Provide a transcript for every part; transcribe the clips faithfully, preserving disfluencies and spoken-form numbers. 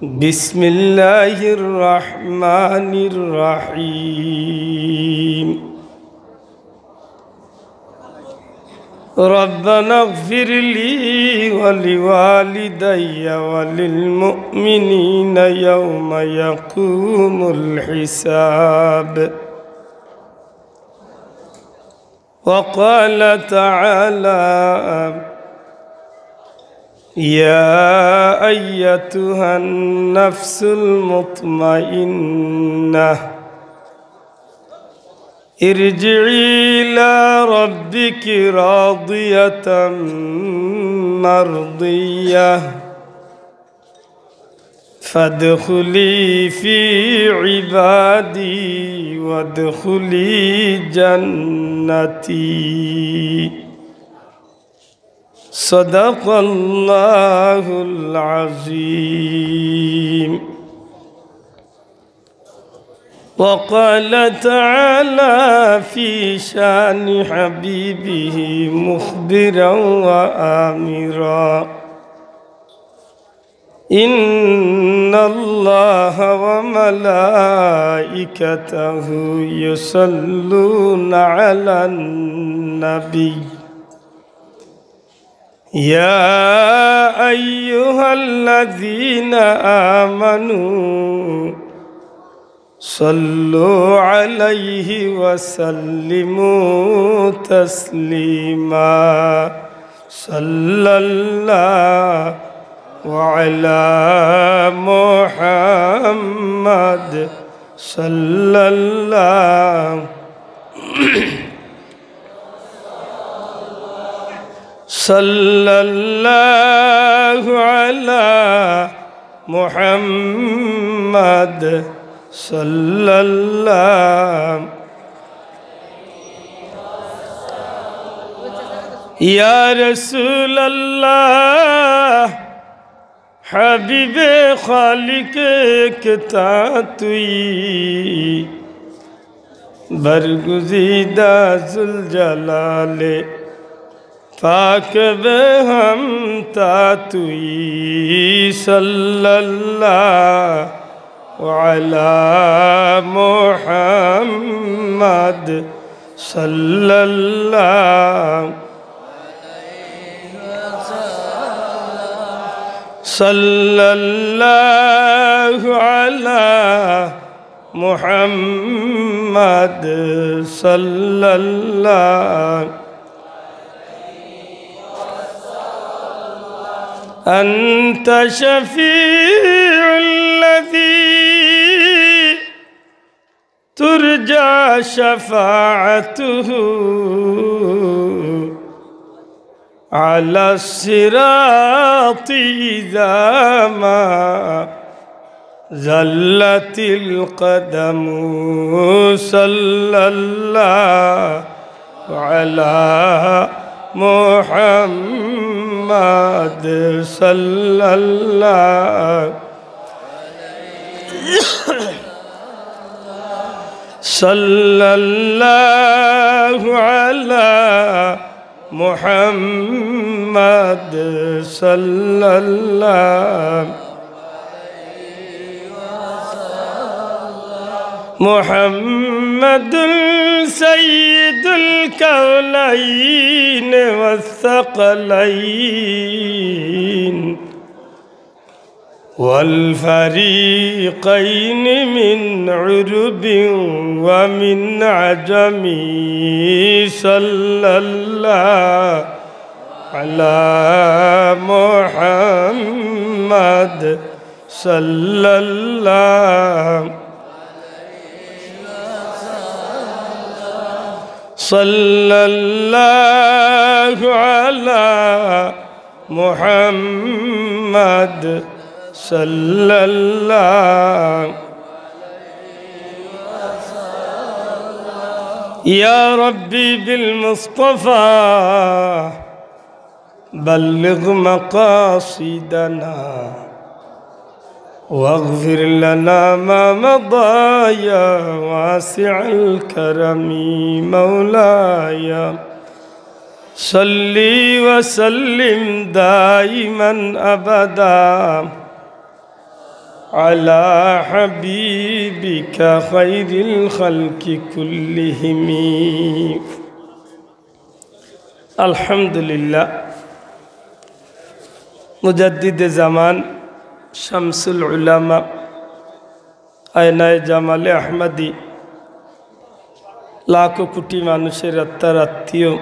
بسم الله الرحمن الرحيم. ربنا اغفر لي ولوالدي وللمؤمنين يوم يقوم الحساب. وقال تعالى: يا أيتها النفس المطمئنة، ارجعي إلى ربك راضية مرضية، فادخلي في عبادي وادخلي جنتي. صدق الله العظيم. وقال تعالى في شان حبيبه مخبرا وآمرا: إن الله وملائكته يصلون على النبي، يا أيها الذين آمنوا صلوا عليه وسلموا تسليما. صلى الله على محمد، صلى الله صلى الله على محمد، صلى الله. يا رسول الله، حبيب خالق اکتا توئی، برگزیدہ ذوالجلال پاک بے ہمتا توئی۔ صلى الله على محمد، صلى الله صلى الله على محمد، صلى الله. أنت شفيع الذي ترجى شفاعته على الصراط إذا ما زلت القدم. صلى الله على محمد، صلى الله صلى الله على محمد، صلى الله. محمد سيد الكونين والثقلين والفريقين من عرب ومن عجم. صلى الله على محمد، صلى الله. صلى الله على محمد، صلى الله. يا ربي بالمصطفى بلغ مقاصدنا واغفر لنا ما مضى يا واسع الكرم. مولاي صل وسلم دائما أبدا على حبيبك خير الخلق كلهم. আলহামদুলিল্লাহ, মুজাদ্দিদে জামান, শামসুল উলামা, আয়নায়ে জামালে আহমদী, লাখো কোটি মানুষের আত্মার আত্মীয়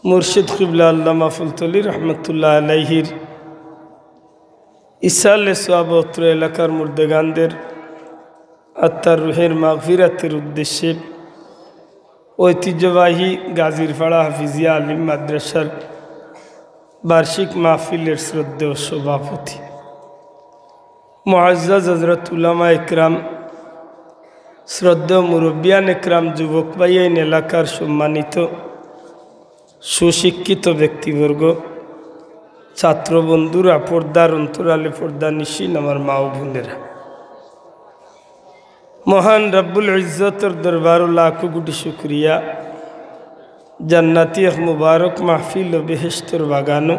মুর্শিদ কিবলা আল্লামা ফুলতলি রহমতুল্লাহ আলাইহির ইসালে সওয়াব অত্র এলাকার মুর্দেগানদের আত্মার রুহের মাগফিরাতের উদ্দেশ্যে ঐতিহ্যবাহী গাজীরপাড়া হাফিজিয়া আলিম মাদ্রাসার বার্ষিক মাহফিলের শ্রদ্ধেয় সভাপতি মুআজ্জাজ হযরত উলামা একরাম, শ্রদ্ধেয় মুরব্বিয়ান একরাম, যুবক ভাইয়াইন, এলাকার সম্মানিত সুশিক্ষিত ব্যক্তিবর্গ, ছাত্র বন্ধুরা, পর্দার অন্তরালে পর্দা নিশিন আমার মা ও বোনেরা, মহান রব্বুল ইজ্জতর দরবারো লাখো কোটি শুকরিয়া। জান্নাতি এক মুবারক মাহফিল ও বেহেশতর বাগানো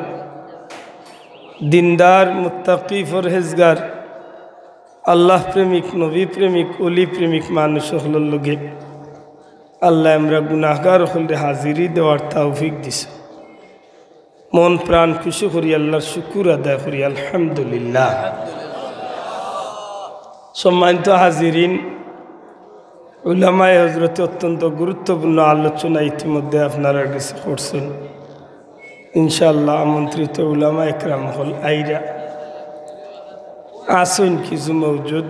দিনদার, মুত্তাকি, পরহেজগার, আল্লাহ প্রেমিক, নবী প্রেমিক, অলি প্রেমিক মানুষ অকলর লগে আল্লায় আমরা গুনাহগার অকলরে হাজিরি দেওয়ার তৌফিক দিছে। মন প্রাণ খুশি করি আল্লাহর শুকুর আদায় করি, আলহামদুলিল্লাহ। সম্মানিত হাজিরিন, উলামায়ে হযরতে অত্যন্ত গুরুত্বপূর্ণ আলোচনা ইতিমধ্যে আপনারার গেছে করছইন। ইনশাআল্লাহ আমন্ত্রিত উলামা একরাম অকল আইরা আছইন, কিছু মওজুদ,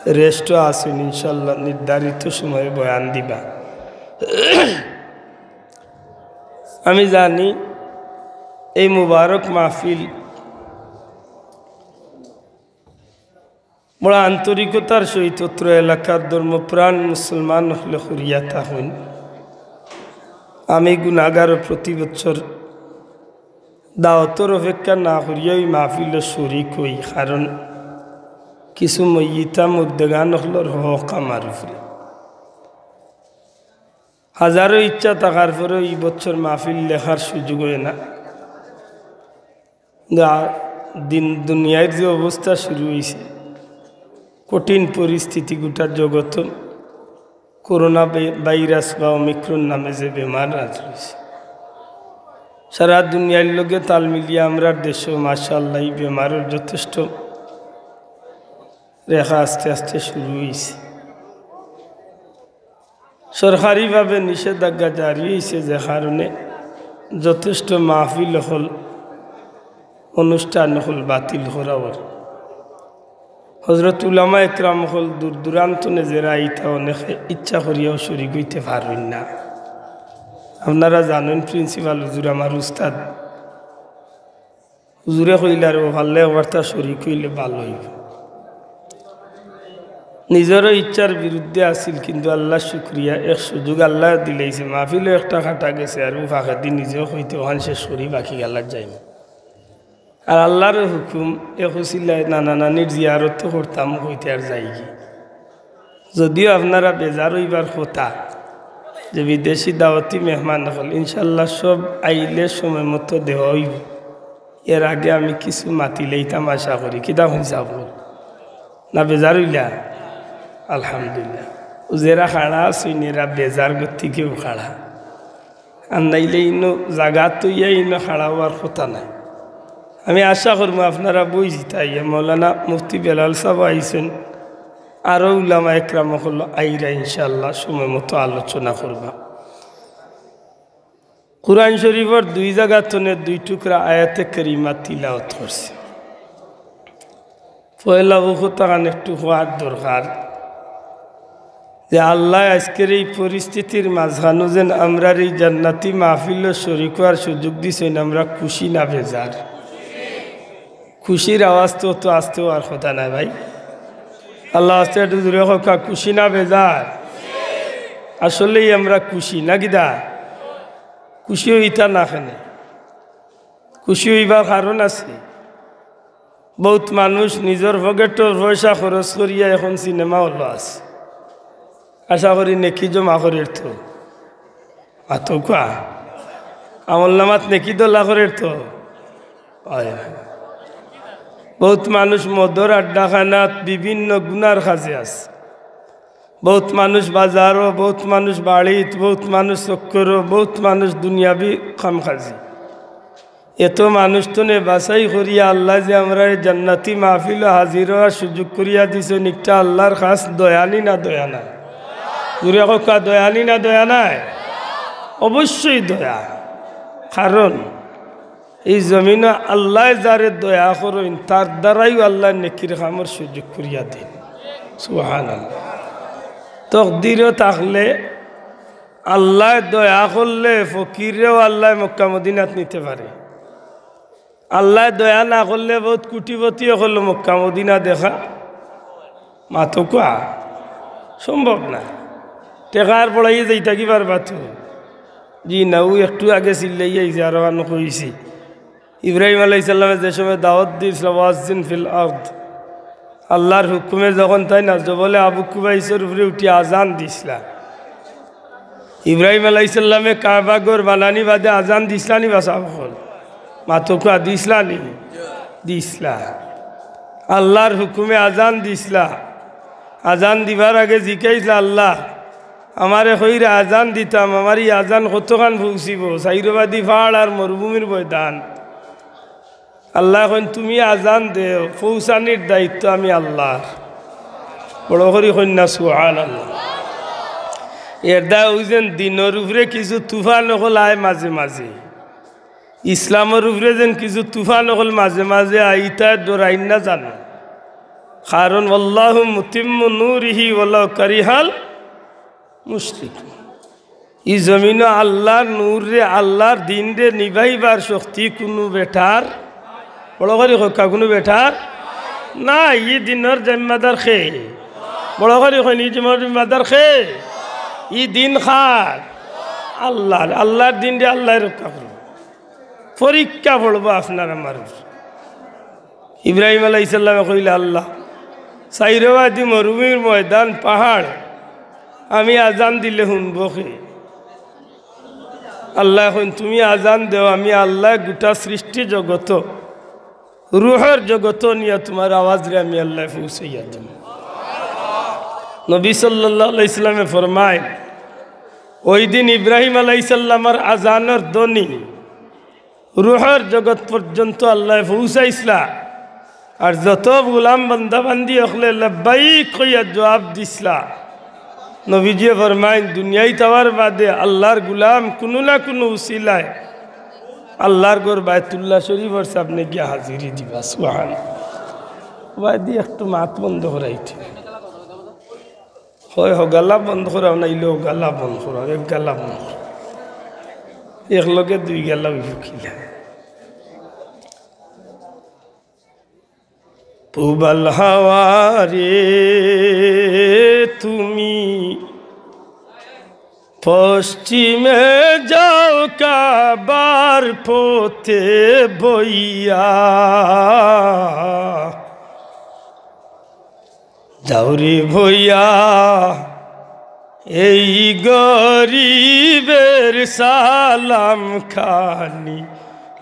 রেস্টও আছইন, ইনশাআল্লাহ নির্ধারিত সময়ে বয়ান দিবা। আমি জানি এই মুবারক মাহফিল বড় আন্তরিকতার সহিত অত্র এলাকার ধর্মপ্রাণ মুসলমান অকলে করিয়া থাকইন। আমি গুনাহগার, প্রতি বছর দাওয়াতর অপেক্ষা না করিয়া ওই মাহফিলো শরিক অই, কারণ কিছু মইয়িতা মুর্দেগান অকলর হক আমার উপরে। হাজারো ইচ্ছা থাকার পরেও ই বছর মাহফিল লেখার সুযোগ অয় না। যা দিন দুনিয়ার যে অবস্থা শুরু অইছে, কঠিন পরিস্থিতি, গোটা জগত করোনা ভাই-, ভাইরাস বা ওমিক্রন নামে যে বেমার আজ অইছে, সারা দুনিয়ার লগে তাল মিলিয়া আমরার দেশও মাশাআল্লাহ ই বেমারর যথেষ্ট রেখা আস্তে আস্তে শুরু অইছে। সরকারিভাবে নিষেধাজ্ঞা জারি অইছে, যে কারণে যথেষ্ট মাহফিল অকল, অনুষ্ঠান অকল বাতিল করা অর। হযরত উলামা একরাম অকল দূর দূরান্ত থনে যেরা আইতা, অনেকে ইচ্ছা করিয়াও শরিক অইতে পারইন না। আপনারা জানইন, প্রিন্সিপাল হুজুর আমার উস্তাদ, হুজুরে কইলা, "রে, ও পারলে একবারতা শরিক অইলে ভালা অইবো।" নিজরও ইচ্ছার বিরুদ্ধে আছিল, কিন্তু আল্লাহর শুকরিয়া, এক সুযোগ আল্লায় দিলাইছে, মাহফিলও একটা কাটা গেছে, আর ও ফাঁকেদি নিজেও কইতে অখান শেষ করি বাকি গালাত যাইমু। আর আল্লাহর হুকুম, এক উছিলায় নানা নানির জিয়ারত করতাম, কইতে আর যাইগি। যদিও আপনারা বেজার অইবার কথা যে বিদেশি দাওয়াতি মেহমান অকল, ইনশাআল্লাহ সব আইলে সময় মতো দেওয়া অইবো। এর আগে আমি কিছু মাতিলাইতাম আশা করি, কিতা কইন সাব? না বেজার অইলা? আলহামদুলিল্লাহ। ও যেরা খাড়া আছইন, এরা বেজার গতিকেও খাড়া। আর নাইলে ইনো জাগা থইয়া ইনো খাড়া অওয়ার কথা নায়। আমি আশা করমু আপনারা বই যিতা আইয়া, মৌলানা মুফতি বেলাল সাব আইছইন, আরো উলামা একরাম অকল আইরা ইনশাআল্লাহ সময় মতো আলোচনা করবা। কুরআন শরিফর দুই জাগা থনে দুই টুকরা আয়াতে কারিমা তিলাওয়াত করছে। পয়লা অউ কথাখান একটু কওয়ার দরকার যে আল্লায় আইজকের এই পরিস্থিতির মাঝখানো যেন আমরার এই জান্নাতি মাহফিলো শরিক অওয়ার সুযোগ দিছইন, আমরা খুশি না বেজার? খুশির আওয়াজ তো অত আস্তে অওয়ার কথা নায় ভাই। আল্লার ওয়াস্তে একটু জোরে কউক্কা, খুশি না বেজার? আসলেই আমরা খুশি, না কিতা? খুশি অইতা না কেনে? খুশি অইবার কারণ আছে। বউত মানুষ নিজর পকেটর পয়সা খরচ করিয়া এখন সিনেমা হলো আছে। আশা করি নেকি জমা করের তো। মাতউক্কা। আমলনামাত নেকি ধলা করের তো। অয়। বউত মানুষ মদর আড্ডাখানাত বিভিন্ন গুনার কাজে আছে। বউত মানুষ বাজারো, বউত মানুষ বাড়িত, বউত মানুষ চক্করো, বউত মানুষ দুনিয়াবি কাম কাজি। এত মানুষ তনে বাছাই করিয়া আল্লায় যে আমরারে জান্নাতি মাহফিলো হাজির অওয়ার সুযোগ করিয়া দিছইন, ইকটা আল্লার খাছ দয়া নি না দয়া নায়? জুরে কউক্কা, দয়া নি না দয়া নায়? অবশ্যই দয়া। কারণ ই জমিনো আল্লায় যারে দয়া করইন, তার দ্বারাইউ আল্লায় নেকির কামর সুযোগ করিয়া দেইন। সুবহানাল্লাহ। তকদিরো থাকলে আল্লায় দয়া করলে ফকিররেও আল্লায় মক্কা মদিনাত নিতে পারে। আল্লায় দয়া না করলে বউত কুটিপতি অকলও মক্কা মদিনা দেখা মাতউক্কা সম্ভব না। টেকার পড়াইয়া যাইতা কি পারবা তো? জি না, অউ একটু আগে চিল্লাইয়া আইছে, আরো আনো কইছি। ইব্রাহিম আলাইহিস সালামে যে সময় দাওয়াত দিছলা, "ওয়াজ্জিন ফিল আরদ", আল্লার হুকুমে যখন তাইন না জবলে আবু কুবাইসর উপরে উঠি আজান দিছলা, ইব্রাহিম আলাইহিস সালামে কাবা ঘর বানানি বাদে আজান দিছলা নি বা সাব অকল? মাতউক্কা, দিছলা নি? দিছলা। আল্লার হুকুমে আজান দিছলা। আজান দিবার আগে জিকাইছলা, "আল্লাহ, আমারে কইরা আজান দিতাম, আমার ই আজান কতখান পৌঁছিবো? চাইরোবাদি পাহাড় আর মরুভূমির ময়দান।" আল্লায় কইন, "তুমি আজান দেও, পৌঁছানির দায়িত্ব আমি আল্লার।" বড় করি কইন না, সুবহানাল্লাহ। এরদায় অউ যেন দিনর উপরে কিছু তুফান অকল আয় মাঝে মাঝে, ইসলামর উপরে যেন কিছু তুফান অকল মাঝে মাঝে আয়, ইতায় ডরাইন না জানো। কারণ, "ওয়াল্লাহু মুতিম্মু নূরিহি ওয়ালাউ কারিহাল মুশরিকুন।" ই জমিনো আল্লার নূররে, আল্লার দিনরে নিভাইবার শক্তি কুনু বেটার, বড় করি কউক্কা, কুনু বেটার নাই। ই দিনর জিম্মাদার কে? বড় করি কইন, ই দিনর জিম্মাদার কে? ই দিন কার? আল্লার। আল্লার দিনরে আল্লায় রক্ষা করইন। পরীক্ষা পড়বো আপনার আমার উপর। ইব্রাহিম আলাইহিস সালামে কইলা, "আল্লাহ, চাইরোবাদি মরুভূমির ময়দান, পাহাড়, আমি আজান দিলে হুনবো কে?" আল্লায় কইন, "তুমি আজান দেও, আমি আল্লায় গোটা সৃষ্টি জগত, রুহর জগত নিয়া তুমার আওয়াজরে আমি আল্লায় পৌঁছাইয়া দিমু।" নবী সাল্লাল্লাহু আলাইহি সাল্লামে ফরমাইন, অউ দিন ইব্রাহিম আলাইহিস সালামর আজানর ধ্বনি রুহর জগত পর্যন্ত আল্লায় পৌঁছাইছলা। আর যত গুলাম বান্দা বান্দি অকলে লব্বাইক কইয়া জুয়াব দিছলা, নবীজিয়ে ফরমাইন, দুনিয়াত আওয়ার বাদে আল্লার গুলাম কুনু না কুনু উছিলায় আল্লার ঘর বায়তুল্লাহ শরীফর সামনে গিয়া হাজিরি দিবা। সুবহান। বায়দি একটু মাত বন্ধ করাইতে। হয় হগালা বন্ধ করাও, নাইলে হগালা বন্ধ করাও, এক গালা বন্ধ করাও। এক লগে দুই গালা অইব কিলা। পূবাল হাওয়ারে তুমি পশ্চিমে যাও কাবার পথে বইয়া। যাও রে বইয়া, এই গরিবের সালাম খানি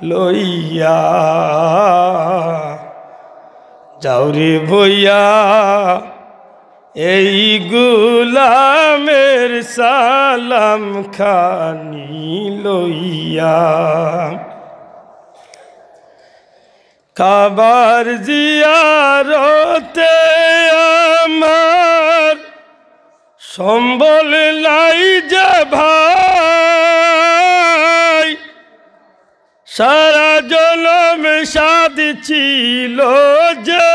লইয়া। যাও রে বইয়া, এই গুলামের সালাম খানি লইয়া। কাবার জিয়ারতে আমার সম্বল নাই যে ভাই, সারা জনম সাধ ছিল যে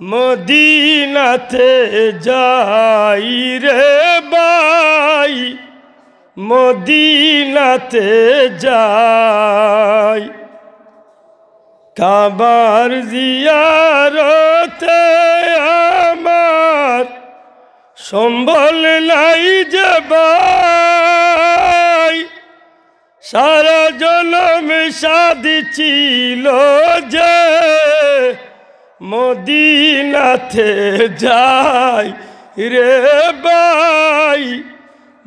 মদিনাতে যাই রে ভাই, মদিনাতে যাই। কাবার জিয়ারতে আমার সম্বল নাই যে ভাই, সারা জনম সাধ ছিল যে মদিনাতে যাই রে ভাই,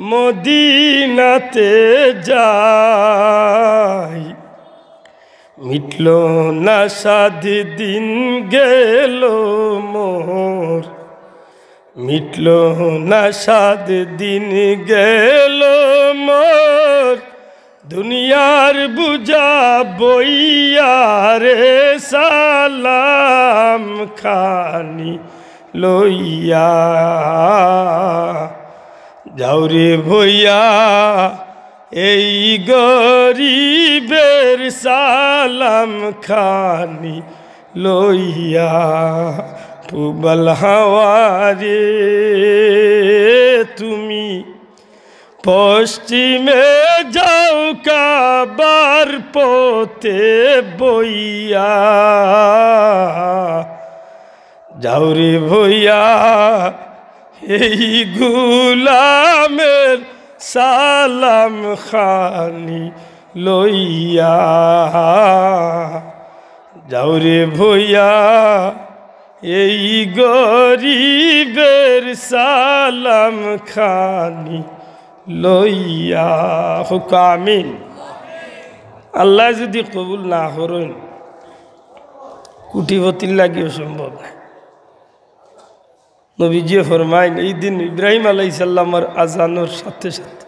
মদিনাতে যাই। মিটলো না সাত দিন গেল মোর, মিটলো না সাত দিন গেল মোর, দুনিয়ার বুঝা বইয়া রে সালাম খানি লইয়া। যাও রে ভইয়া, এই গরিবের সালাম খানি লইয়া। পুবাল হাওয়ারে তুমি পশ্চিমে যাও কাবার পথে বইয়া। যাও রে ভইয়া, এই গুলামের সালাম খানি লইয়া। যাও রে ভইয়া, এই গরিবের সালাম খানি লইয়া। কউক্কা আমিন। আল্লায় যুদি কবুল না করইন, কুটিপতির লাগি অসম্ভব নায়। নবীজিয়ে ফরমাইন, এই দিন ইব্রাহিম আলাইহিস সালামর আজানর সাথে সাথে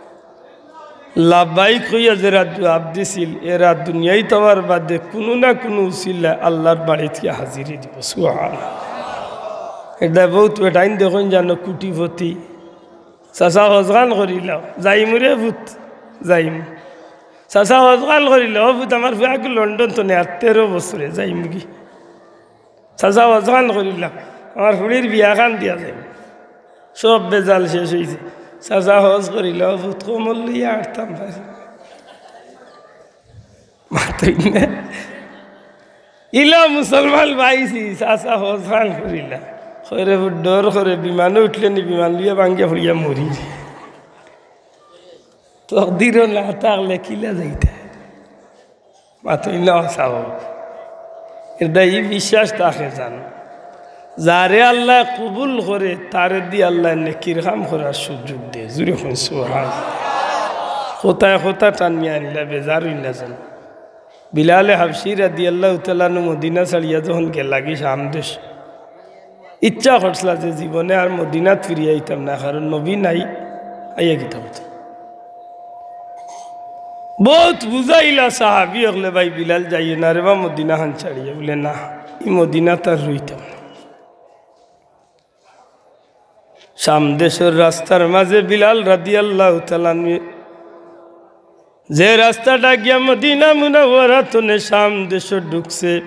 লাব্বাইক কইয়া যেরা জুয়াব দিছিল, এরা দুনিয়াইত আওয়ার বাদে কুনু না কুনু উছিলায় আল্লার বাড়িত গিয়া হাজিরি দিবো। সুবহানাল্লাহ। এরদায় বউত বেটাইন দেখইন জানো কুটিপতি, চাচা হজ খান করিলাও, যাইমু রে পুত, যাইমু। চাচা হজ খান করিলাও, ও পুত, আমার ফুয়াগু লন্ডন থনে আর তেরো বছরে, যাইমুগি। চাচা হজ খান করিলাও, আমার ফুড়ির বিয়া খান দিয়া যাইমু। সব বেজাল শেষ অইছে। চাচা হজ করিলাও, ও পুত, কমর লইয়া আটতাম পারি। মাতইন না। ইলা মুসলমান পাইছি, চাচা হজ খান করিলা। কয় রে পুত, ডর করে, বিমানো উঠলে নি, বিমান লইয়া ভাঙ্গিয়া পড়িয়া মরি। তকদিরো না থাকলে কিলা যাইতা? মাতইন না, অসাব। এরদায় ই বিশ্বাস থাকে জানো। যারে আল্লায় কবুল করে, তারেদি আল্লায় নেকির কাম করার সুযোগ দেয়। জুরে কইন সুবহান। কথায় কথা টানিয়া আনলা, বেজার অইন না জানো। বিলালে হাবশি রাদিয়াল্লাহু তাআলা আনহু মদিনা ছাড়িয়া যখন গেলাগি শাম দেশ, ইচ্ছা করছিলা যে জীবনে আর মদিনাত ফিরিয়া আইতাম না, কারণ নবী নাই, আইয়া কিতা করতাম। বউত বুঝাইলা সাহাবি অকলে, "ভাই বিলাল, যাইও না রে বা মদিনা খান ছাড়িয়া।" বুলে, "না, ই মদিনাত আর রইতাম না।" শাম দেশর রাস্তার মাঝে বিলাল রাদিয়াল্লাহু তাআলা আনহু যে রাস্তাটা গিয়া মদিনা মুনাওয়ারা থনে শাম দেশো ঢুকছে,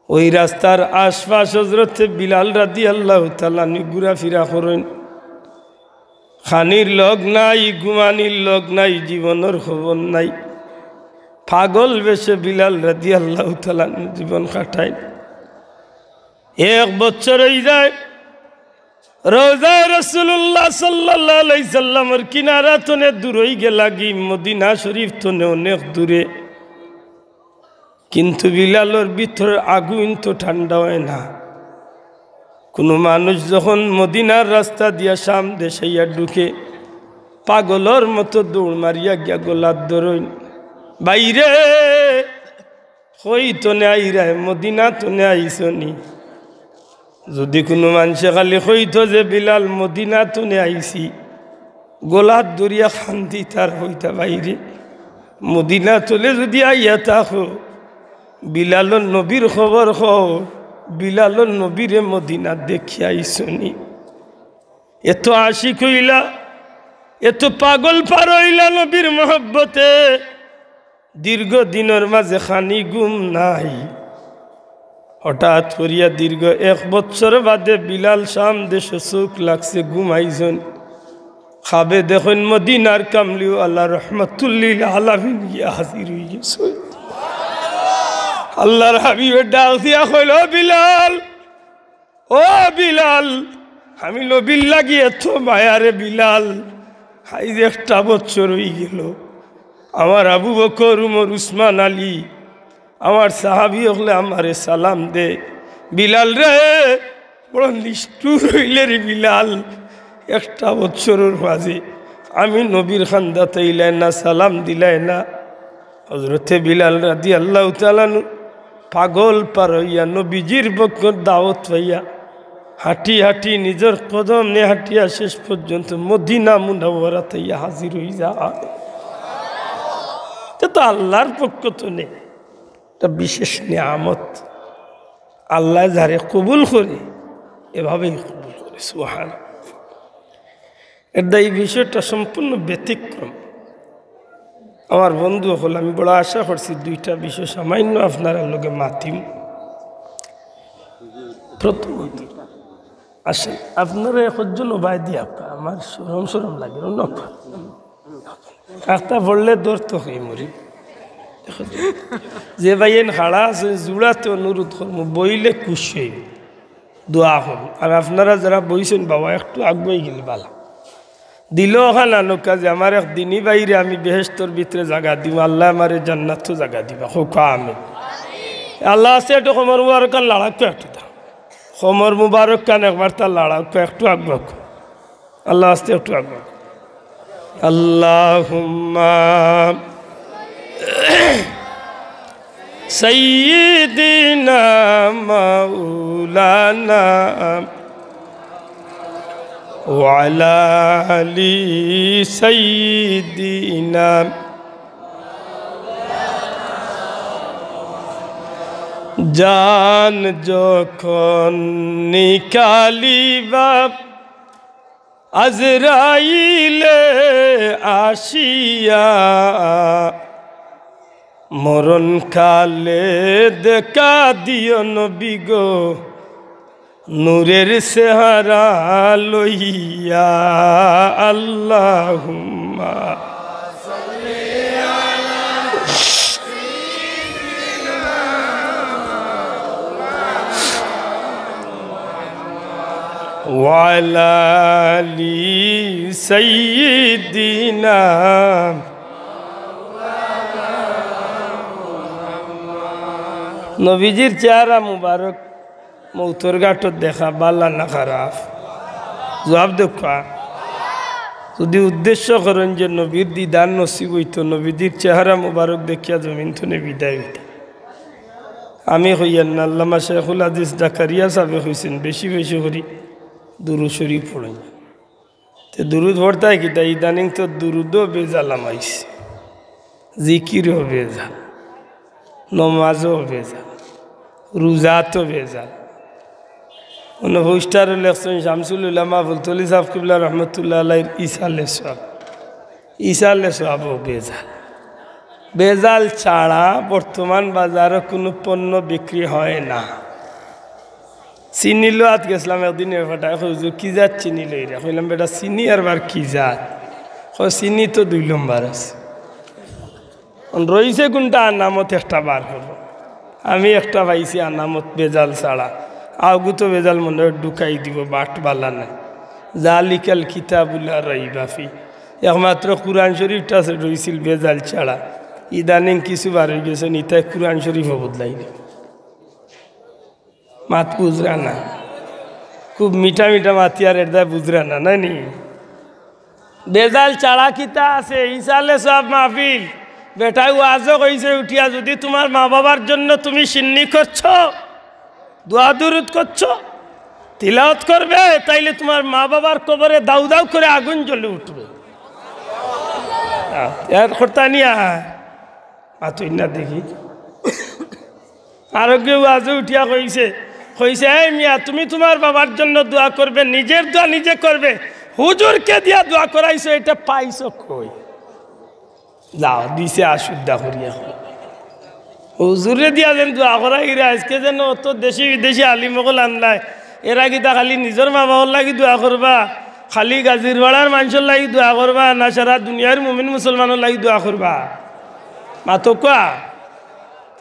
ওই রাস্তার আশপাশ হজরতে বিলাল রাদিয়াল্লাহু তাআলা আনহু ঘুরাফিরা করইন। খানির লগ নাই, ঘুমানির লগ নাই, জীবনর খবর নাই। পাগল বেশে বিলাল রাদিয়াল্লাহু তাআলা আনহু জীবন কাটাইন। এক বছর অই যায়, রওজায়ে রাসূলুল্লাহ সাল্লাল্লাহু আলাইহি সাল্লামর কিনারা থনে দূর অই গেলাগি, মদিনা শরীফ থনে অনেক দূরে। কিন্তু বিলালর ভিতরর আগুইন তো ঠান্ডা অয় না। কুনু মানুষ যখন মদিনার রাস্তা দিয়া শাম দেশ আইয়া ঢুকে, পাগলর মতো দৌড় মারিয়া গিয়া গলাত ধরইন, "ভাইরে, কই থনে আইরায়, মদিনা থনে আইছো নি?" যুদি কুনু মানষে খালি কইতো যে, "বিলাল, মদিনা থনে আইছি," গলাত ধরিয়া কান্দিতা আর কইতা, "ভাইরে, মদিনা থনে যুদি আইয়া থাকো, বিলালর নবীর খবর কও, বিলালর নবীরে মদিনাত দেখিয়া আইছো নি?" এত আশিক অইলা, এত পাগল পারা অইলা নবীর মহব্বতে, দীর্ঘ দিনর মাঝে খানি ঘুম নাই। হঠাৎ করিয়া দীর্ঘ এক বছর বাদে বিলাল শাম দেশো চউখ লাগছে, ঘুমাইছইন। খাবে দেখইন মদিনার কামলিওয়ালা রহমাতুল্লিল আলামিন গিয়া হাজির অই গেছইন। আল্লার হাবিবে ডাক দিয়া কইল, "ও বিলাল, ও বিলাল, আমি নবীর লাগি এত মায়া রে বিলাল, আইজ একটা বছর অই গেল, আমার আবু বকর, উমর, উসমান, আলী, আমার সাহাবি অকলে আমারে সালাম দে, বিলাল রে, বড় নিষ্ঠুর অইলে রে বিলাল, একটা বছরর মাঝে আমি নবীর কান্দাত আইলায় না, সালাম দিলায় না।" হজরতে বিলাল রাদিয়াল্লাহু তাআলা আনহু পাগল পারা অইয়া নবীজির বরকত দাওয়াত পাইয়া হাঁটি হাঁটি নিজর কদমে হাঁটিয়া শেষ পর্যন্ত মদিনা মুনাওয়ারাত আইয়া হাজির অইযায়। ইটা তো আল্লাহর পক্ষ তনে একটা বিশেষ নিয়ামত। আল্লায় যারে কবুল করে, এভাবেই কবুল করে। সুবহান। এরদায় এই বিষয়টা সম্পূর্ণ ব্যতিক্রম। আমার বন্ধু অকল, আমি বড় আশা করছি দুইটা বিষয় সামান্য আপনারার লগে মাতিমু। প্রথমত, আসলে আপনারা একজন বায়দি আপা, আমার শরম শরম লাগে, অন্য আপা। একটা পড়লে দৌড় তো হই মরি। যে ভাইয়াইন খাড়া আছইন, জুড়াতে অনুরোধ করমু, বইলে খুশি অইমু, দোয়া করমু। আর আপনারা যারা বইছইন বাবা, একটু আগুয়াই গেলে ভালা। দিলো অখান আনউক্কা যে আমার এক দিনী ভাইরে আমি বেহেশতর ভিতরে জাগা দিমু, আল্লায় আমারে জান্নাতো জাগা দিবা। কউক্কা আমিন। আল্লাহ আছে একটু কমর মুবারক খান লাড়াউক্কা একটু দা। কমর মুবারক খান একবার তার লাড়াউক্কা, একটু আগুয়াউক্কা। আল্লাহ আছে একটু আগুয়াউক্কা। আল্লাহুম্মা সাইয়্যিদিনা মাওলানা ওয়া আলা আলি সাইয়্যিদিনা। জান যখন নিকালিবা আজরাইলে আসিয়া, মরণ কালে দেখা দিও নবী গো, নূরের চেহারা লইয়া। আল্লাহুম্মা ওয়ালা আলি সাইয়্যিদিনা। নবীজির চেহারা মুবারক মউতর ঘাটত দেখা ভালা না খারাপ? জুয়াব দেউক্কা। যুদি উদ্দেশ্য করইন যে নবীর দিদার নসিব অইতো, নবীজির চেহারা মুবারক দেখিয়া জমিন থনে বিদায় অইতা। আমি কইয়ার না, আল্লামা শেখুল হাদিস জাকারিয়া সাবে কইছইন, বেশি বেশি করি দুরুদ শরিফ পড়ইন। তে দুরুদ পড়তায় কিতা, ইদানিং তো দুরুদও বেজাল হামাইছে, জিকিরও বেজাল, নমাজও বেজাল, রুজাতও বেজাল। অনো পোস্টারও লেখছইন শামসুল উলামা ফুলতলি সাব কিবলা রহমতুল্লাহ আলাইহির ইসালে সওয়াব। ইসালে সওয়াবও বেজাল। বেজাল ছাড়া বর্তমান বাজারো কুনু পণ্য বিক্রি হয় না। চিনি লওয়াত গেছলাম একদিন, এ বেটায় কয়, "হুজুর, কি জাত চিনি লইরা?" কইলাম, "বেটা, চিনি আর বার কি জাত?" কয়, "চিনি তো দুই নম্বর আছে।" অন রইছে কুনটা আনামত একটা বার করো। আমি একটা পাইছি আনামত বেজাল ছাড়া। আওগু তো বেজাল মনে অয় ঢুকাই দিবো, বাট ভালা নায়। জালিকাল কিতাবু লা রাইবা ফি। একমাত্র কুরআন শরিফটা আছে রইছিল বেজাল ছাড়া। ইদানিং কিছু বার অইগেছে, ইতায় কুরআন শরিফও বদলাই দিবো। মাত বুঝরা না। খুব মিঠা মিঠা মাতিয়ার এরদায় বুঝরা না, নায় নি? বেজাল ছাড়া কিতা আছে? ইসালে সওয়াব মাহফিল। বেটায় ওয়াজও কইছে উঠিয়া, যুদি তুমার মা-বাবার জন্য তুমি শিন্নি করছো, দোয়া দুরুদ করছো, তিলাওয়াত করবে, তাইলে তুমার মা-বাবার কবরে দাউ দাউ করি আগুন জ্বলি উঠবে। আহ, এর করতা নিয়া মাতইন না দেখি। আরোগেউ ওয়াজো উঠিয়া কইছে, কইছে, "এই মিয়া, তুমি তুমার বাবার জন্য দোয়া করবে, নিজের দোয়া নিজে করবে, হুজুরকে দিয়া দোয়া করাইছো, ইটা পাইছো কই?" যাও, দিছে অশুদ্ধা করিয়া। হুজুররে দিয়া যেন দোয়া করাইরা, আইজকে যেন অত দেশি বিদেশি আলিম অকল আনলায়, এরা কিতা খালি নিজর মা-বাবার লাগি দোয়া করবা, খালি গাজীরপাড়ার মানষর লাগি দোয়া করবা, না সারা দুনিয়ার মুমিন মুসলমানর লাগি দোয়া করবা? মাতউক্কা।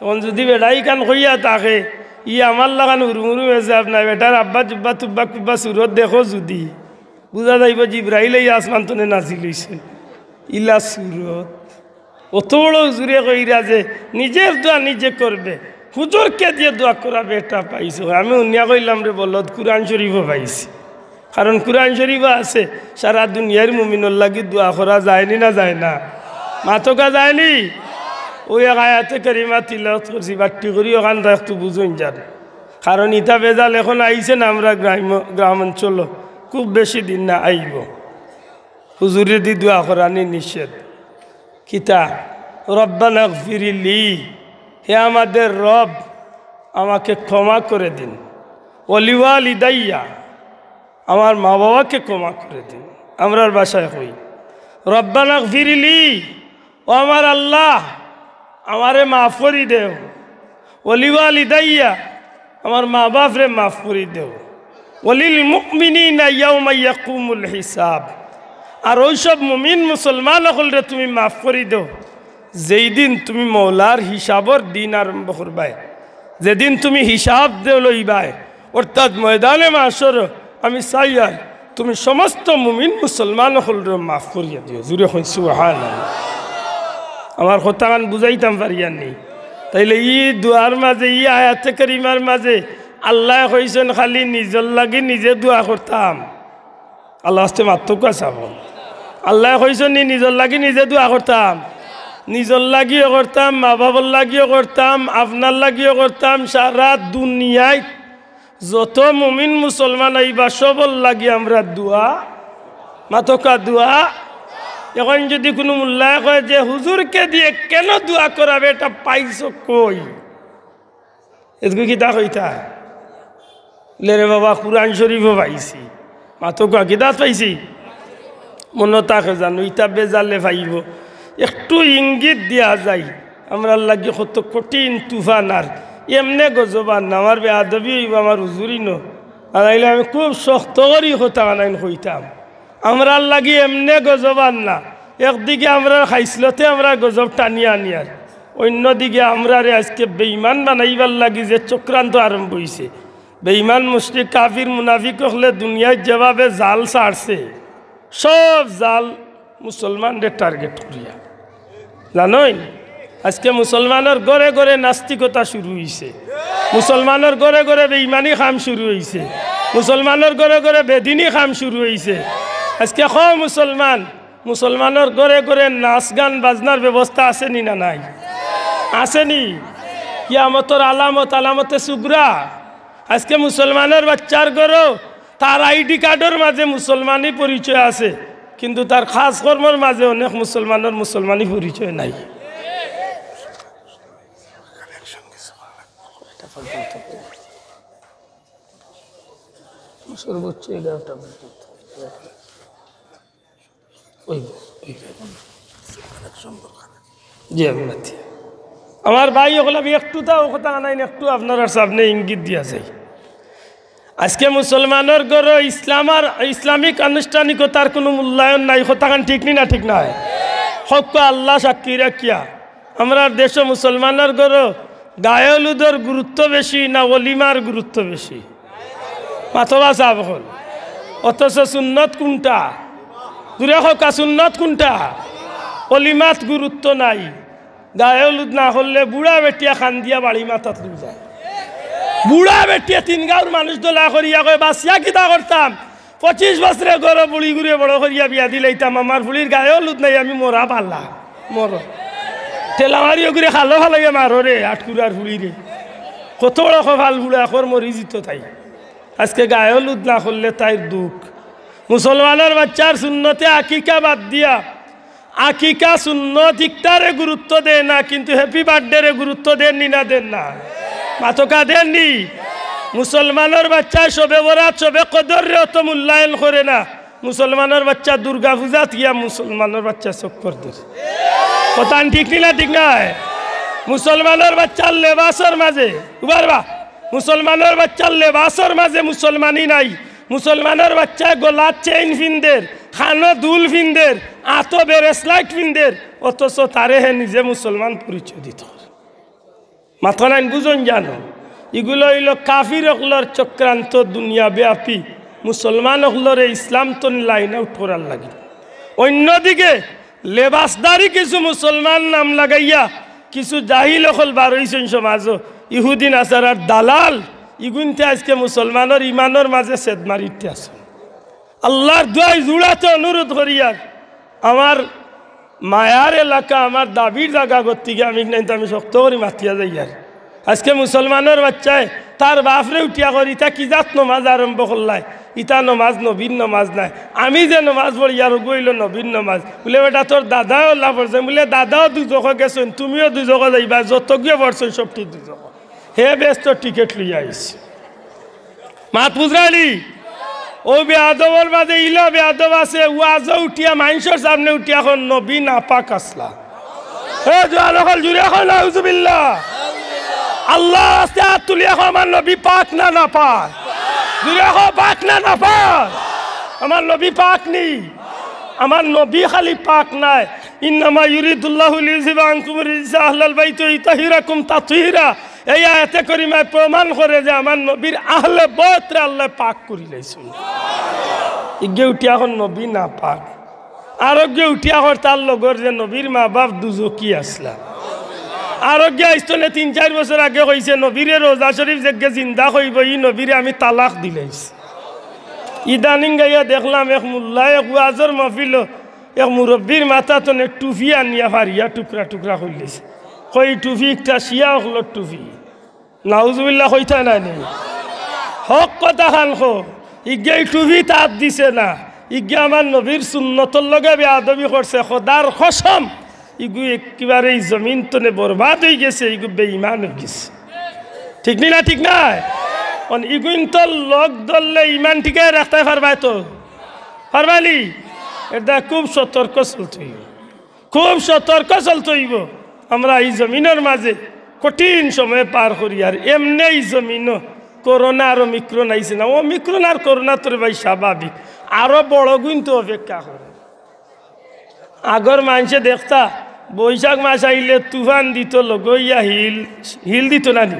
তখন যুদি বেটায় ইখান কইয়া থাকে, ই আমার লাখান হুরুমুরু মেজাব নায়, বেটার আব্বা জুব্বা তুব্বা কুব্বা সুরত দেখো যুদি, বুঝা যাইবো জিব্রাইল আইয়া আসমান তনে নাজিল অইছে। ইলা সুরত। অত বড় হুজুরে কইরা যে নিজের দোয়া নিজে করবে, হুজুরকে দিয়া দোয়া করাবে, ইটা পাইছো। আমি হুনিয়া কইলাম, "রে বলদ, কুরআন শরিফো পাইছি।" কারণ কুরআন শরিফো আছে, সারা দুনিয়ার মুমিনর লাগি দোয়া করা যায়নি না যায় না? মাতউক্কা যায়নি? ওই এক আয়াতে কারিমা তিলাওয়াত করছি, বাট্টি করি অখানটা একটু বুঝইন যান। কারণ ইতা বেজাল এখন আইছে না, আমরা গ্রাম, গ্রাম অঞ্চল খুব বেশি দিন না আইব। হুজুরেদি দোয়া করানি নিষেধ। কিতা? রব্বানা গফিরিলি, হে আমাদের রব, আমাকে ক্ষমা করে দিন। ওয়ালিওয়ালিদাইয়া, আমার মা বাবাকে ক্ষমা করে দিন। আমরার ভাষায় কই, রব্বানা গফিরিলি, ও আমার আল্লাহ, আমারে মাফ করি দেও। ওয়ালিওয়ালিদাইয়া, আমার মা বাপরে মাফ করি দেও। ওয়ালিল মুমিনিনা ইয়াউমা ইয়াকুমুল হিসাব, আর ওই সব মুমিন মুসলমান অকলরে তুমি মাফ করি দেও, যেই দিন তুমি মৌলার হিসাবর দিন আরম্ভ করবায়, যেদিন তুমি হিসাব দে লইবায়, অর্থাৎ ময়দানে মাশর। আমি চাইয়ার তুমি সমস্ত মুমিন মুসলমান অকলরে মাফ করিয়া দিও। জুরে কইন সুবহানাল্লাহ। আমার কথাখান বুঝাইতাম পারিয়ার নি? তাইলে ই দোয়ার মাঝে, ই আয়াতে কারিমার মাঝে আল্লায় কইছইন খালি নিজর লাগি নিজে দোয়া করতাম। আল্লাহ আস্তে মাতউক্কা চাবো। আল্লায় কইছইন নি নিজর লাগি নিজে দোয়া করতাম? নিজর লাগিও করতাম, মা বাবার লাগিও করতাম, আপনার লাগিও করতাম, সারা দুনিয়াত যত মুমিন মুসলমান আইবা সবর লাগি আমরা দোয়া, মাতউক্কা দোয়া। এখন যদি কুনু মোল্লায় কয় যে হুজুরকে দিয়া কেনে দোয়া করাবে, ইটা পাইছো কই? এটুকু কিতা কইতা? লে রে বাবা, কুরআন শরীফও পাইছি। মাতউক্কা, কিতাত পাইছি? মনো থাকে জানো, ইতা বেজালে পাইবো। একটু ইঙ্গিত দিয়া যাই, আমরার লাগি কত কঠিন তুফান। আর এমনে গজব আর না, আমার বেয়াদবি অইবো, আমার হুজুরি নু। আর আইলে আমি খুব শক্ত করি কথা বানাইন কইতাম। আমরার লাগি এমনে গজব আর না, একদিকে আমরার খাইছলতে আমরার গজব টানিয়া আনিয়ার, অইন্যদিকে আমরারে আইজকে বেইমান বানাইবার লাগি যে চক্রান্ত আরম্ভ অইছে, বেইমান, মুশরিক, কাফির, মুনাফিক অকলে দুনিয়াত যেভাবে জাল ছাড়ছে, সব জাল মুসলমানরে টার্গেট করিয়া। জানইন, আইজকে মুসলমানর ঘরে ঘরে নাস্তিকতা শুরু অইছে, মুসলমানর ঘরে ঘরে বেইমানি কাম শুরু অইছে, মুসলমানর ঘরে ঘরে বেদিনি কাম শুরু অইছে। আইজকে কও মুসলমান, মুসলমানর ঘরে ঘরে নাচ গান বাজনার ব্যবস্থা আছে নি না নাই? আছে নি? কিয়ামতর আলামত, আলামতে সুগরা। আইজকে মুসলমানর বাইচ্চার ঘরো তার আইডি কার্ডর মাঝে মুসলমানি পরিচয় আছে, কিন্তু তার কাজকর্মর মাঝে অনেক মুসলমানর মুসলমানি পরিচয় নাই। সর্বোচ্চ এগারোটা পর্যন্ত। ওই, ওই। জি, আমি মাতি। আমার ভাই অকল, আমি একটু তাও কথা আনাইন, একটু আপনারার সামনে ইঙ্গিত দিয়া যাই। আইজকে মুসলমানর ঘরো ইসলাম আর ইসলামিক আনুষ্ঠানিকতার কুনু মূল্যায়ন নাই। কথাখান ঠিক নি না ঠিক নায়? কউক্কা আল্লাহ সাক্ষী রাখিয়া, আমরার দেশো মুসলমানর ঘরো গায়ে হলুদর গুরুত্ব বেশি না অলিমার গুরুত্ব বেশি? মাতবা সাব অকল। অথচ সুন্নত কুনটা? জুরে কউক্কা, সুন্নত কুনটা? অলিমাত গুরুত্ব নাই। গায়ে হলুদ না করলে বুড়া বেটিয়ে কান্দিয়া বাড়ি মাথাত লই যায়। বুড়া বেটিয়ে তিন গাঁওর মানুষ দলা করিয়া কয়, "বাঁচিয়া কিতা করতাম? পঁচিশ বছরে ঘরো বুড়িগুরে বড় করিয়া বিয়া দিলাইতাম, আমার ফুড়ির গায়ে হলুদ নাই, আমি মরা বালা, মর।" ঠেলা মারি ওগুরে খালো খালাইয়া মারো রে, আটকুরার ফুড়িরে। কত বড় কপাল বুড়া, কর মরি যিতো তাই। আইজকে গায়ে হলুদ না করলে তাইর দুখ। মুসলমানর বাইচ্চার সুন্নতে আকিকা বাদ দিয়া, আকিকা সুন্নত ইকটারে গুরুত্ব দেয় না, কিন্তু হ্যাপি বার্থডেরে গুরুত্ব দেন নি না দেন না? মাতউক্কা, দেন নি? মুসলমানর বাইচ্চায় শবে বরাত, শবে কদররে অত মূল্যায়ন করে না। মুসলমানর বাইচ্চা দুর্গা পূজাত গিয়া মুসলমানর বাইচ্চা চক্কর দের। কথাখান ঠিক নি না ঠিক নায়? মুসলমানর বাইচ্চার লেবাসর মাঝে, উবারবা, মুসলমানর বাইচ্চার লেবাসর মাঝে মুসলমানি নাই। মুসলমানর বাইচ্চায় গলাত চেইন ফিন্দের, কানো দুল ফিন্দের, আতো ব্রেসলাইট ফিন্দের, অথচ তারে হে নিজে মুসলমান পরিচয় দিতো। মাতখানাইন বুঝইন জানো, ইগুলা অইলো কাফির অকলর চক্রান্ত দুনিয়া ব্যাপী মুসলমান অকলরে ইসলাম তনে লাইন আউট করার লাগি। অইন্যদিকে লেবাসদারি কিছু মুসলমান নাম লাগাইয়া কিছু জাহিল অকল বার অইছইন সমাজো, ইহুদি নাসারার দালাল, ইগুইন্তে আইজকে মুসলমানর ইমানর মাঝে ছেদ মারিতে আছে। আল্লার দুয়াই জুড়াতে অনুরোধ করিয়ার, আমার মায়ার এলাকা আমার দাবির জাগা করতে গিয়া আমি নাই তো আমি শক্ত করি মাতিয়া যাইয়ার। আজকে মুসলমানর বাচ্চায় তার বাফরে উঠিয়া কর, "ইতা কি জাত নমাজ আরম্ভ করলায়? ইতা নমাজ নবীর নমাজ নায়। আমি যে নমাজ পড়িয়ার অগু অইলো নবীর নমাজ।" বুলে, "বেটা, তোর দাদাও অলা পড়ছে।" বুলে, "দাদাও দুজখো গেছইন, তুমিও দুজখো যাইবা, যতগুয়ে পড়ছইন সবটি দুজখো।" হে বেহেস্তর টিকেট লইয়া আইছে। মাত বুঝরানি? অউ বেয়াদবর মাঝে ইলা বেয়াদব আছে, ওয়াজো উঠিয়া মানষর সামনে উঠিয়া কর, "নবী নাপাক আছলা।" হে জোয়ান অকল, জুরে কও, "নাউজুবিল্লাহ।" আল্লার ওয়াস্তে আত তুলিয়া কও, "আমার নবী পাক না নাপাক?" জুরে কও, "পাক না নাপাক?" আমার নবী পাক নি? আমার নবী খালি পাক নায়। "ইন্নামা ইউরিদুল্লাহু লিইউযহিবা আনকুমুর রিজসা আহলাল বাইতি ওয়া ইউতাহহিরাকুম তাতহীরা।" এই আয়াতে করিমায় প্রমাণ করে যে আমার নবীর আহলে বয়তরে আল্লায় পাক করিলাইছইন। ইগে উঠিয়া কর নবী নাপাক। আরোগে উঠিয়া কর তার লগর যে নবীর মা বাপ দুজখি আছলা। আরোগে আইস্তনে তিন চাইর বছর আগে কইছে, "নবীরে রোজা শরীফ যেগে জিন্দা কইবো, ই নবীরে আমি তালাক দিলাইছি।" ইদানিং গাইয়া দেখলাম এক মুল্লায় এক ওয়াজর মাহফিলো এক মুরব্বির মাথা তনে টুপি আনিয়া ফারিয়া টুকরা টুকরা করিলিছে। কয়, "ই টুপি একটা শিয়া অকলর টুপি।" নাউজুবিল্লাহ কইতা নায় নি? হক কথা খান কও। ইগে ই টুপিত আত দিছে না, ইগে আমার নবীর সুন্নতর লগে বেয়াদবি করছে। খোদার কসম, ইগু একেবারে ই জমিন তনে বরবাদ অইগেছে, ইগু বেঈমান অইগেছে। ঠিক নি না? ঠিক নায়? অন ইগুইন্তর লগ ধরলে ইমান টিকায় রাখতায় পারবায় তো? পারবানি? এরদায় খুব সতর্ক চলতে অইবো, খুব সতর্ক চলতে অইবো। আমরা ই জমিনর মাঝে কঠিন সময় পার করিয়ার, এমনে ই জমিনো করোনা আর ওমিক্রন আইছে না, ওমিক্রন আর করোনা তো রে ভাই স্বাভাবিক, আরো বড়গুইন্তে অপেক্ষা করে। আগর মানষে দেখতা, বৈশাখ মাস আইলে তুফান দিতো, লগইয়া হিল, হিল দিতো না নি?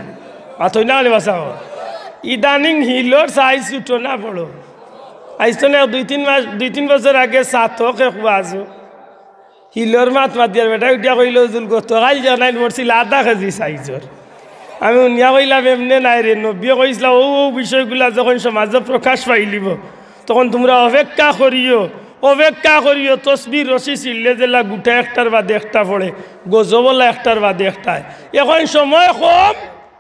মাতইন না নি বাছা অকল? ইদানিং হিলর সাইজ ছুটো না বড়। আইজ তো না, দুই তিন মাস, দুই তিন বছর আগে ছাতক এক ওয়াজো হিলর মাত মাতিয়ার বেটায় উঠিয়া কইলো, "হুজুর, গতকাইল যেনাইন পড়ছিল আধা কেজি সাইজর।" আমি হুনিয়া কইলাম, "এমনে নায় রে, নবীয়ে কইছলা, অউ অউ বিষয়গুলা যখন সমাজো প্রকাশ পাইলিবো, তখন তুমরা অপেক্ষা করিও, অপেক্ষা করিও, তসবির রশি ছিঁড়লে যেলা গুটা একটার বাদে একটা পড়ে, গজব অলা একটার বাদে একটায়। এখন সময় কম।"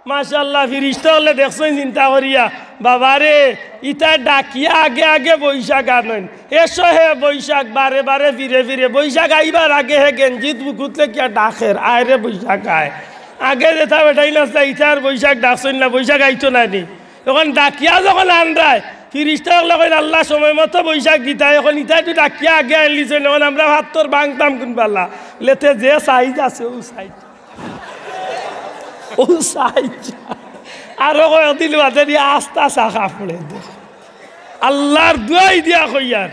মাশাআল্লাহ, ফিরিস্তা অকলে দেখছইন চিন্তা করিয়া, "বাবারে, ইতায় ডাকিয়া আগে আগে বৈশাখ আনইন। এসো হে বৈশাখ, বারে বারে ফিরে ফিরে।" বৈশাখ আইবার আগে হে গেঞ্জিত বুকুত লেখিয়া ডাকের, "আয় রে বৈশাখ আয়।" আগে যেতা বেটাইন আছলা, ইতায় আর বৈশাখ ডাকছইন না, বৈশাখ আইতো নায় নি। এখন ডাকিয়া যখন আনরায়, ফিরিস্তা অকলে কইন, "আল্লাহ সময় মতো বৈশাখ দিতা।" এখন ইতায় তো ডাকিয়া আগে আনলিছইন, এখন আমরা ভাত্তর ভাঙতাম কুনবালা? লেতে যে সাইজ আছে, অউ সাইজ। অউ সাইজ। আরো কয়েকদিন বাদে নি আস্তা শাখা পড়ে দে। আল্লার দুয়াই দিয়া কইয়ার,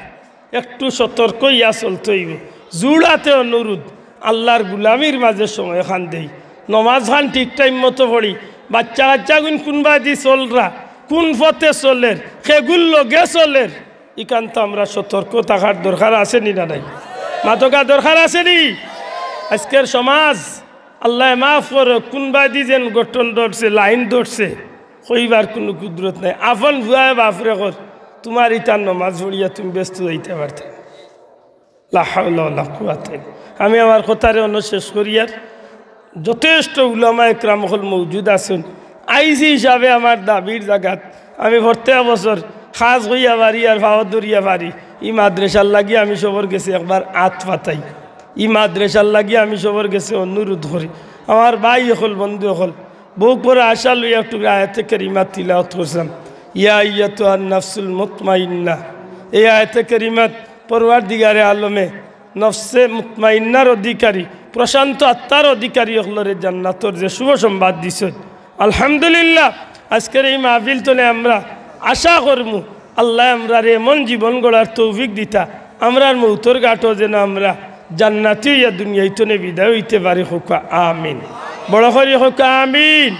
একটু সতর্ক অইয়া চলতে অইবো। জুড়াতে অনুরোধ, আল্লার গুলামির মাঝে সময় খান দেই, নমাজ খান ঠিক টাইম মতো পড়ি। বাচ্চা কাচ্চাগুইন কুনবায়দি চলরা, কুন পথে চলের, কেগুর লগে চলের, ইখান তো আমরা সতর্ক থাকার দরকার আছে নি না নাই? মাতকা দরকার আছে নি? আজকের সমাজ, আল্লায় মাফ করউক, কুনবায়দি যেন গঠন ধরছে, লাইন ধরছে, কইবার কুনু কুদরত নাই। আপন পুয়ায় বাফরে কর, "তুমার ইতার নমাজ পড়িয়া তুমি বেহেস্তো যাইতা পারতায়।" লা হাওলা ওয়ালা কুওয়াতা ইল্লা। আমি আমার কথারে অনো শেষ করিয়ার। যথেষ্ট উলামা একরাম অকল মওজুদ আছইন। আইজি হিসাবে আমার দাবির জাগাত আমি প্রত্যেক বছর খাস কইয়া পারি আর পাও ধরিয়া পারি। ই মাদ্রাসার লাগি আমি সবর গেছে একবার আত পাতাই। ই মাদ্রাসার লাগি আমি সবর গেছে অনুরোধ করি। আমার ভাই অকল, বন্ধু অকল, বউত বড় আশা লইয়া একটু আয়াতে কারিমা তিলাওয়াত করছিলাম। ইয়া আইয়াতুহান নাফসুল মুতমাইন্না। এই আয়াতে কারিমাত পরওয়ারদিগারে আলমে নফসে মুতমাইন্নার অধিকারী, প্রশান্ত আত্মার অধিকারী অকলরে জান্নাতর যে শুভ সংবাদ দিছইন। আলহামদুলিল্লাহ, আজকের এই মাহফিল তনে আমরা আশা করমু আল্লায় আমরারে এমন জীবন গড়ার তৌফিক দিতা, আমরার মউতর ঘাটো যেন আমরা জান্নাতি অইয়া দুনিয়াইতনে বিদায় অইতে পারি। কউক্কা আমিন। বড় করি কউক্কা আমিন।